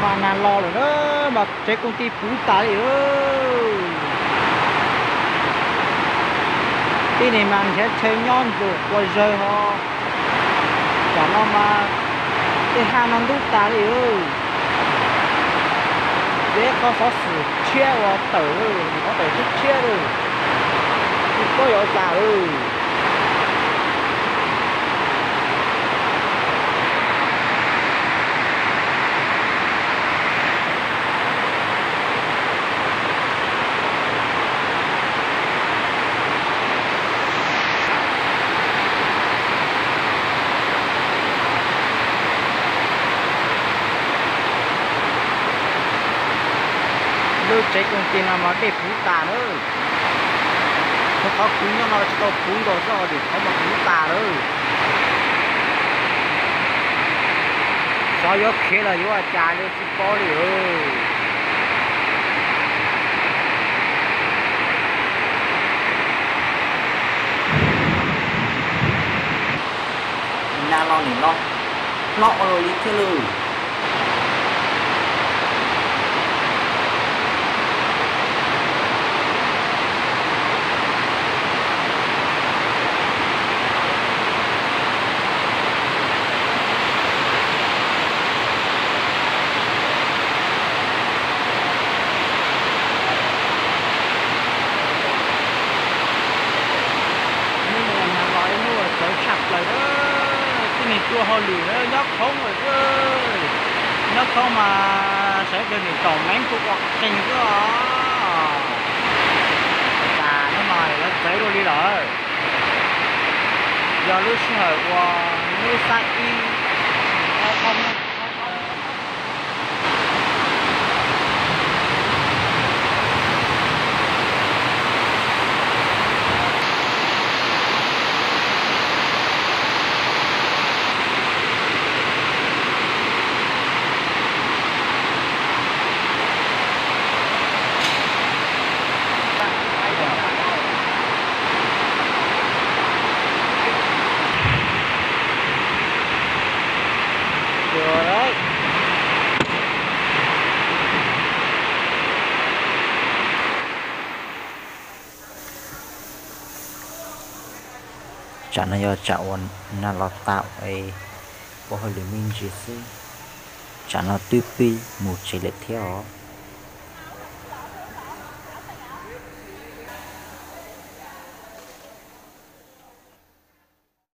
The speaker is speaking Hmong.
Mas nag los lawm na, mas tsev koom tij puv tas li lawm. Tib neeg mas nrhiav chaw nyob ntsuag quas zawg ho. Tam no mas tej haj no ntub tas li lawm. Ces qhov xov xwm tshiab uas tawm, qhov tawm tshiab tshiab lawm, tsis paub yuav ua cas lawm. Lub tsev koom tij no mas dej puv tas lawm. Qhov kuv nyob no tsis tau puv nkaus xwb, ho tim qhov mas puv tas lawm. Xyov yuav khiav los yuav ua cas li tsis paub li lawm. Nag los nim no hlob ua luaj li thiab lawm. Hnub no yog nag los ib hnub uas txawv tshaj plaws na. Tib neeg tuaj hauj lwm na nyob khoob lawm xwb. Nyob khoob mas sawv daws nim taum meev kuj ua qeeg xwb os. Cas hnub no yuav txawv luaj li lawm. Yog lub sij hawm uas lub xab ib Tsam no yog tsam uas nag los tas es ua hauj lwm me ntsis xwb. Tsam no twb pib mus tsev lawm thiab os.